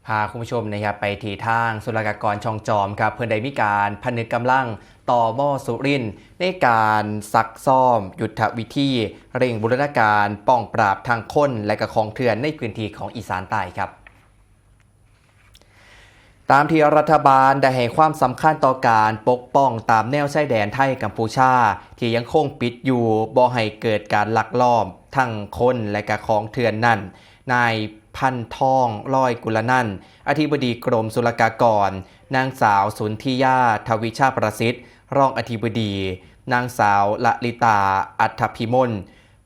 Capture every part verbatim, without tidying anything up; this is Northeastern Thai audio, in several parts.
พาคุณผู้ชมนะครับไปที่ทางศุลกากรช่องจอมครับ เพิ่นได้มีการผนึกกำลัง ตม.สุรินทร์ ในการซักซ้อมยุทธวิธี เร่งบูรณาการป้องปราบทั้งคนและก็ของเถื่อนในพื้นที่ของอีสานใต้ครับ ตามที่รัฐบาลได้ให้ความสำคัญต่อการปกป้องตามแนวชายแดนไทยกัมพูชา ที่ยังคงปิดอยู่บ่ให้เกิดการลักลอบทั้งคนและก็ของเถื่อนนั้น นายพันทอง ลอยกุลนันท์ อธิบดีกรมศุลกากร นางสาวสุนธิยา ทวิชาประสิทธิ์ รองอธิบดี นางสาวละลิตา อัฏฐพิมล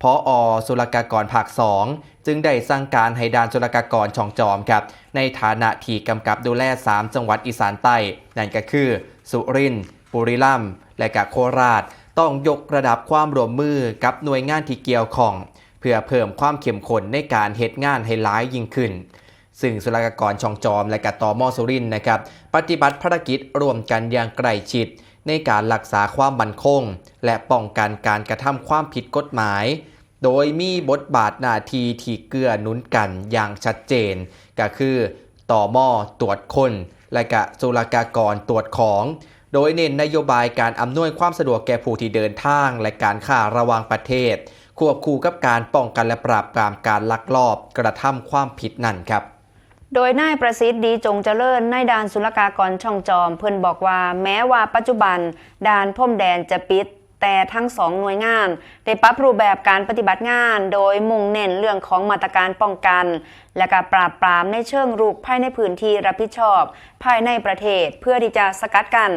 ผอ.ศุลกากรภาคสอง จึงได้สั่งการให้ด่านศุลกากรช่องจอมครับ ในฐานะที่กำกับดูแลสามจังหวัดอีสานใต้ นั่นก็คือ สุรินทร์ บุรีรัมย์ และก็โคราช ต้องยกระดับความร่วมมือกับหน่วยงานที่เกี่ยวข้อง เพื่อเพิ่มความเข้มข้นในการเฮ็ดงานให้หลายยิ่งขึ้น ซึ่งศุลกากรช่องจอมและก็ ตม.สุรินทร์ นะครับ ปฏิบัติภารกิจร่วมกันอย่างใกล้ชิด ในการรักษาความมั่นคง และป้องกันการกระทำความผิดกฎหมาย โดยมีบทบาทหน้าที่ที่เกื้อหนุนกันอย่างชัดเจน ก็คือ ตม.ตรวจคน และก็ศุลกากรตรวจของ โดยเน้นนโยบายการอำนวยความสะดวกแก่ผู้ที่เดินทาง และการค้าระหว่างประเทศ ควบคู่กับการป้องกันและปราบปรามการลักลอบกระทำความผิดนั่นครับ โดยนายประสิทธิ์ ดีจงเจริญ นายด่านศุลกากรช่องจอม เพิ่นบอกว่าแม้ว่าปัจจุบันด่านพรมแดนจะปิด แต่ทั้งสองหน่วยงาน ได้ปรับรูปแบบการปฏิบัติงาน โดยมุ่งเน้นเรื่องของมาตรการป้องกัน และก็ปราบปรามในเชิงรุกภายในพื้นที่รับผิดชอบ ภายในประเทศ เพื่อที่จะสกัดกั้น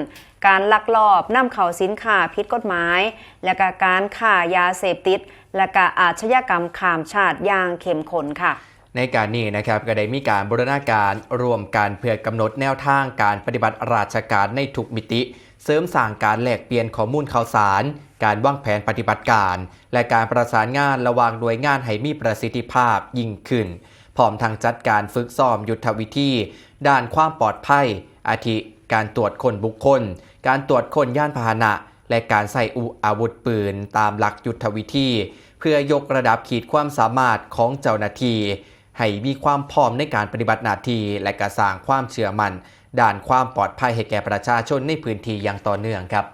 การลักลอบนำเข้าสินค้าผิดกฎหมาย และก็การค้ายาเสพติด และก็อาชญากรรมข้ามชาติอย่างเข้มข้นค่ะ ในการนี้นะครับก็ได้มีการบูรณาการร่วมกันเพื่อกำหนดแนวทางการปฏิบัติราชการในทุกมิติ เสริมสร้างการแลกเปลี่ยนข้อมูลข่าวสาร การวางแผนปฏิบัติการ และการประสานงานระหว่างหน่วยงานให้มีประสิทธิภาพยิ่งขึ้น พร้อมทั้งจัดการฝึกซ้อมยุทธวิธี ด้านความปลอดภัย อาทิ การตรวจค้นบุคคล การตรวจค้นยานพาหนะ และการใช้อาวุธปืนตามหลักยุทธวิธี เพื่อยกระดับขีดความสามารถของเจ้าหน้าที่ ให้มีความพร้อมในการปฏิบัติหน้าที่ และก็สร้างความเชื่อมั่น ด้านความปลอดภัยให้แก่ประชาชนในพื้นที่อย่างต่อเนื่องครับ